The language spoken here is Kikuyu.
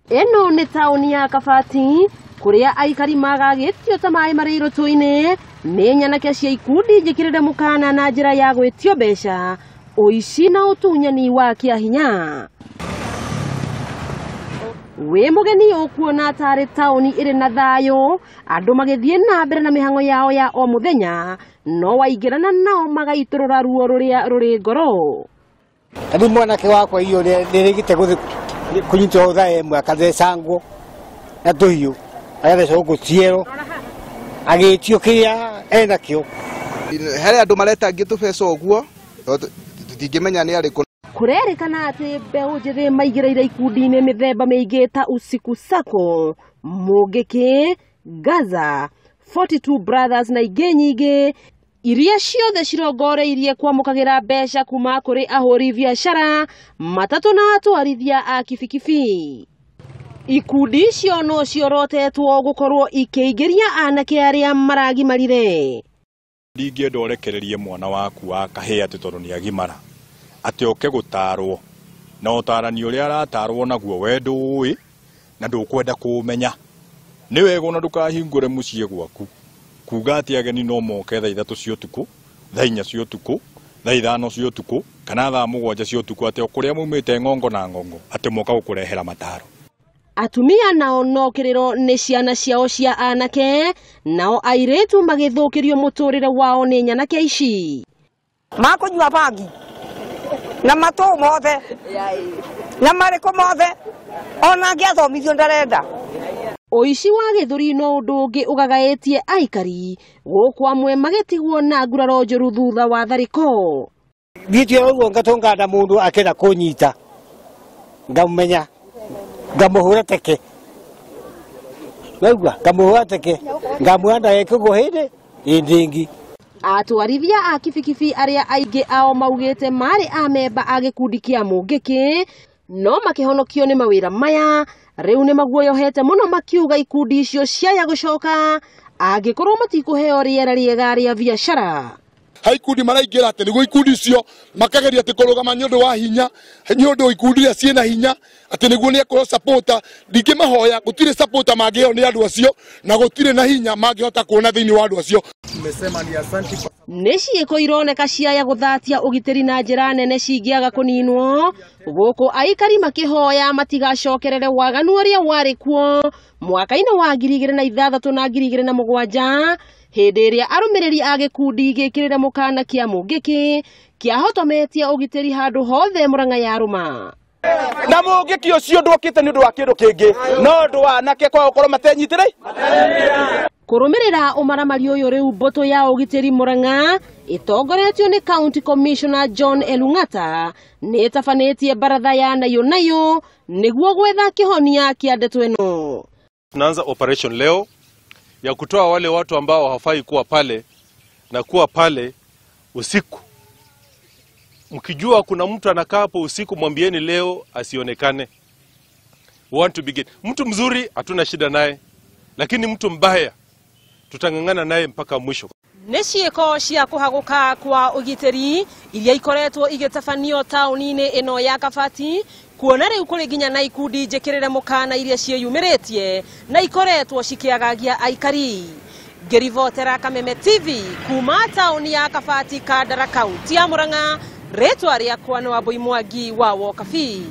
Ĩno nĩ taũni ya Kabati kũrĩa aikari magagĩtio ta maĩ marĩ irũtũ-inĩ nĩ nyanake cia ikundi njĩkĩrĩre mũkana na njĩra ya gwĩtio mbeca, ũici na ũtunyani wa kĩahinya. Wĩ mũgeni ũkuona tarĩ taũni ĩrĩ na thayũ, andũ magĩthiĩ na mbere na mĩhang'o yao ya o mũthenya, no waingĩrana nao magaitũrũra ruo rũrĩa rũrĩ ngoro. Rĩu mwanake wakwa iyo nĩrĩgĩte kũnyitwo thaa ĩmwe akathecangwo na tũhiũ, agathecwo gũkũ ciero, agĩtio kĩrĩa enakĩo. Harĩ andũ maretangia tũbeca ũguo, tũtingĩmenya nĩ arĩkũ. Kũrerĩkana atĩ mbeũ njĩthĩ maigĩrĩire ikundi-inĩ mĩthemba mĩingĩ ta Usiku Sacco, Mũngĩkĩ, Gaza, 42 Brothers na ingĩ nyingĩ iria ciothe cirongoreirie kwamũkagĩra mbeca kuma kũrĩ ahũri biacara, matatũ na atwarithia a kibikibi. Ikundi icio no ciorotetwo gũkorwo ikĩingĩria anake arĩa maragimarire. Ndingĩenda ũrekererie mwana waku wa kahĩĩ atĩ tondũ nĩ agimara, atĩ oke gũtarwo na ũtarani ũrĩa aratarwo naguo we ndũĩ na ndũkwenda kũũmenya. Nĩ wega ona ndũkahingũre mũciĩ gwaku kuga atĩ ageni no moke thaa 3 cia ũtukũ, thaa 4 cia ũtukũ, thaa 5 cia ũtukũ kana thaa 7 cia ũtukũ, atĩ o kũrĩa maumĩte ng'ongo na ng'ongo atĩ moka gũkũrehera mataro. Atumia nao no kĩrĩro nĩ ciana ciao cia anake, nao airĩtu magĩthũkĩrio mũtũrĩre wao nĩ nyanake ici. Makũnyua bangi na matũ mothe na marĩkũ mothe, ona angĩathomithio ndarenda. Ũici wa gĩthũri no ũndũ ũngĩ ũgagaĩtie aikari, gũkũ amwe magĩtigwo na nguraro njũru thutha wa tharĩko. Thiĩte ũguo ngatũngana na mũndũ akĩenda kũnyita, ngamũmenya, ngamũhũra teke. Waigua? Ngamũhũra teke, ngamwĩra ndageke ũguo hĩndĩ ĩngĩ. Atwarithia a kibikibi arĩa aingĩ ao maugĩte marĩ amemba a gĩkundi kĩa Mũngĩkĩ no makĩhonokio nĩ mawĩra maya, rĩu nĩ maguoyohete mũno makiuga ikundi icio ciaya gũcoka angĩkorwo matikũheo rĩera rĩega rĩa biacara. Hai ikundi maraingĩra atĩ nĩguo ikundi icio makageria atĩ kũrũgama nĩ ũndũ wa hinya, nĩ ũndũ ikundi iria ciĩna hinya atĩ nĩguo nĩ ekorwo supporter. Ndingĩmahoya, gũtirĩ supporter mangĩheo nĩ andũ acio na gũtirĩ na hinya mangĩhota kuona thĩinĩ wa andũ acio. Nĩ ciĩko ironeka ciaya gũthatia ũgitĩri na njĩra nene cingĩaga kũninwo, gũkũ aikari makĩhoya matigacokerere waganu ũrĩa warĩ kuo mwaka-inĩ wa 2006 na 2007 hĩndĩ ĩrĩa arũmĩrĩri a gĩkundi gĩkĩrĩre mũkana kĩa Mũngĩkĩ kĩahotometie ũgitĩri handũ hothe Mũrang'a ya Rũma. Na Mũngĩkĩ ũcio ndũkĩte nĩ ũndũ wa kĩndũ kĩngĩ, no ũndũ wa anake kwaga gũkorwo matenyitĩrĩire. Kũrũmĩrĩra ũmaramari ũyũ rĩu mbũtũ ya ũgitĩri Mũrang'a ĩtongoretio nĩ County Commissioner John Elung'ata nĩ ĩtabanĩtie baratha ya Nayo Nayo nĩguo gwetha kĩhonia kĩa ndeto ĩno. Tunaanza operation leo ya kutoa wale watu ambao hawafai kuwa pale na kuwa pale usiku. Mkijua kuna mtu anakaa hapo usiku, mwambieni leo asionekane. We want to begin. Mtu mzuri hatuna shida naye, lakini mtu mbaya tutang'ang'ana naye mpaka mwisho. Nĩ ciĩko cia kũhagũka kwa ũgitĩri iria ikoretwo igĩtabanio taũni-inĩ ĩno ya Kabati, kuona rĩu kũrĩ nginya na ikundi njĩkĩrĩre mũkana iria ciĩyumĩrĩtie na ikoretwo cikĩagagia aikari. Ngĩribotera Kameme TV kuma taũni ya Kabati, Kandara, kaunti ya Mũrang'a, rĩtwa rĩakwa nĩ Wambui Mwangi wa Wokabi.